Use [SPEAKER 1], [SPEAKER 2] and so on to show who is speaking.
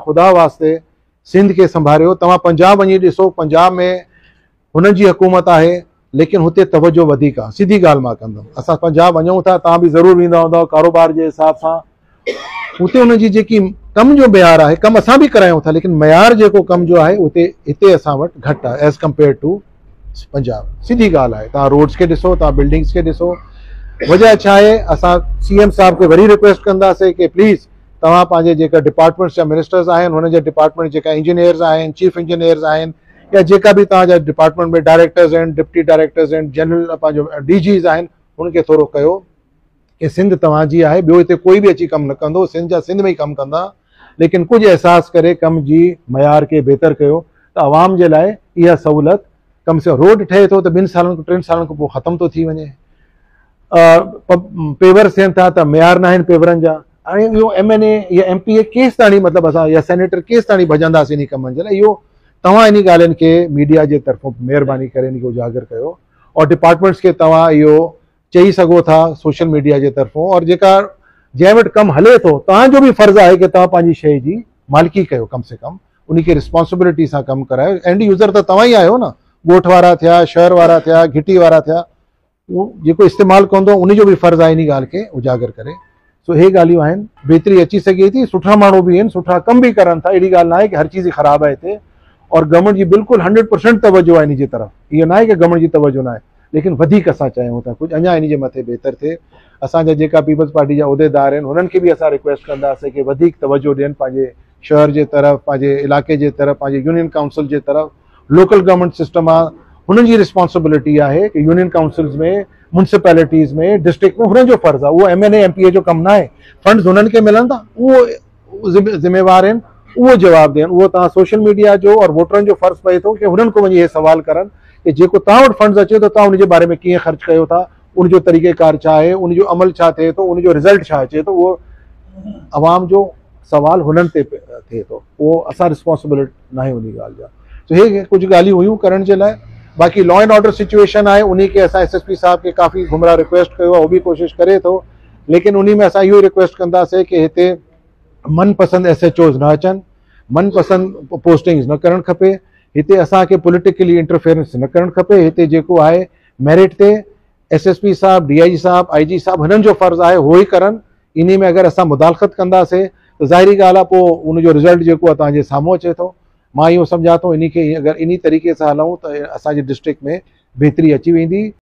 [SPEAKER 1] خدا واسطي سنڌ کي سنڀاريو. توهان پنجاب وڃي ڏسو، پنجاب ۾ هنن جي حڪومت آهي ليڪن هتي توجه وڌيڪ آهي. سڌي ڳالهه مان ڪندم، اسان پنجاب وڃون ٿا، توهان به ضرور ويندا هوندؤ ڪاروبار جي حساب سان، اتي انهن جي جيڪي ڪم جو معيار آهي، ڪم اسان به ڪرايون ٿا ليڪن معيار جيڪو ڪم جو آهي اتي هتي اسان وٽ گهٽ آهي ايز ڪمپيئر ٽو پنجاب. سڌي ڳالهه آهي، توهان روڊز کي ڏسو، توهان بلڊنگس کي ڏسو. وجه ڇا آهي؟ اسان سي ايم صاحب کي وري رڪويسٽ ڪنداسين ڪي پليز توهان پنهنجي جيڪا ڊپارٽمينٽس جا منسٽرز آهن، هنن جا ڊپارٽمينٽ جيڪا انجنيئرز آهن، چيف انجنيئرز آهن، يا جيڪا به توهان جا ڊپارٽمينٽ ۾ ڊائريڪٽرز آهن، ڊپٽي ڊائريڪٽرز آهن، جنرل پنهنجو ڊي جيز آهن، هن کي ٿورو ڪيو ڪي سنڌ توهان جي آهي، ٻيو هتي ڪوئي به اچي ڪم نه ڪندو، سنڌ جا سنڌ ۾ ئي ڪم ڪندا، ليڪن ڪجهه احساس ڪري ڪم جي معيار کي بهتر ڪيو ته عوام جي لاء اها سهولت ڪم سي روڊ ٺهي ٿو ته 2 سالن کان 3 سالن کان پوء ختم ٿو ٿي وڃي، پيورس ٿين ٿا ته معيار نه آهن پيورن جا. هاڻي اهو ايم اين اي يا ايم پي اي ڪيس تاڻي مطلب اسان يا سينيٽر ڪيس تاڻي ڀڄنداسين انهي ڪمن جي لاء. اهو توهان انهي ڳالهين کي ميڊيا جي طرفون مهرباني ڪري ان کي اجاگر ڪيو اور ڊپارٽمينٽس کي توهان اهو چئي سگهو ٿا سوشل ميڊيا جي طرفون، اور جيڪا جنهن وٽ ڪم هلي ٿو توهان جو به فرض آهي ڪي توهان پنهنجي شيء جي مالڪي ڪيو، ڪم سي ڪم ان کي رسپانسبلٽي سان ڪم ڪرايو. اينڊ يوزر ته توهان ئي آهيو نه، ڳوٺ وارا ٿيا، شهر وارا ٿيا، گهٽي وارا ٿيا، اهو جيڪو استعمال ڪندو ان جو به فرض آهي ان ڳالهه کي اجاگر ڪري. سو اهي ڳالهيون آهن، بهتري اچي سگهي ٿي، سٺا ماڻهو به آهن، سٺا ڪم به ڪرن ٿا، اهڙي ڳالهه ناهي ڪي هر چيز ئي خراب آهي هتي، اور گورنمينٽ جي بلڪل 100% توجه آهي ان جي طرف، اهو ناهي ڪي گورنمينٽ جي توجه ناهي، ليڪن وڌيڪ اسان چاهيون ٿا ڪجهه اڃا ان جي مٿي بهتر ٿئي. اسان جا جيڪا پيپلز پارٽي جا عهديدار آهن هنن کي به اسان رڪويسٽ ڪنداسين ڪي وڌيڪ توجه ڏين پنهنجي شهر جي طرف، پنهنجي علائقي جي طرف، پنهنجي يونين ڪائونسل جي طرف. لوڪل گورنمينٽ سسٽم آ، هنن جي رسپانسبلٽي آهي ڪي يونين ڪائونسلز ۾، ميونسپالٽيز ۾، ڊسٽرڪٽ ۾ هنن جو فرض آ، اهو M N A M P A جو ڪم ناهي. فنڊز هنن کي ملن ٿا، اهو ذميوار آهن، اهو جواب ڏين. اهو توهان سوشل ميڊيا جو اور ووٽرن جو فرض پئي ٿو ڪي هنن کان وڃي اهي سوال ڪرن ڪي جيڪو توهان وٽ فنڊز اچي ٿو توهان ان جي باري ۾ ڪيئن خرچ ڪيو ٿا، ان جو طريقه ڪار ڇا آهي، ان جو عمل ڇا ٿئي ٿو، ان جو رزلٽ ڇا اچي ٿو. اهو عوام جو سوال هنن تي ٿئي ٿو، اهو اسان رسپانسبل ناهيون انهي ڳالهه جا. سو هي ڪجهه ڳالهيون هيون ڪرڻ جي لاء. باقي لا اينڊ آرڊر سچويشن آهي انهي کي اسان ايس ايس پي صاحب کي ڪافي گهمرا رڪويسٽ ڪيو آهي، هو به ڪوشش ڪري ٿو، ليڪن انهي ۾ اسان اهو ئي رڪويسٽ ڪنداسين ڪي هتي من پسند ايس ايچ اوز نه اچن، من پسند پوسٽنگز نه ڪرڻ کپي، هتي اسان کي پوليٽيڪلي انٽرفيئرنس نه ڪرڻ کپي. هتي جيڪو آهي ميرٽ تي ايس ايس پي صاحب، ڊي I جي صاحب، آئي جي صاحب هنن جو فرض آهي هو ئي ڪرن. انهي ۾ اگر اسان مداخلت ڪنداسين ته ظاهري ڳالهه آهي پوء ان جو رزلٽ جيڪو آهي توهان جي سامهون اچي ٿو. مان اهو سمجهان ٿو انهي کي اگر انهي طريقي سان هلون ته اسان جي ڊسٽرڪٽ ۾ بهتري اچي ويندي.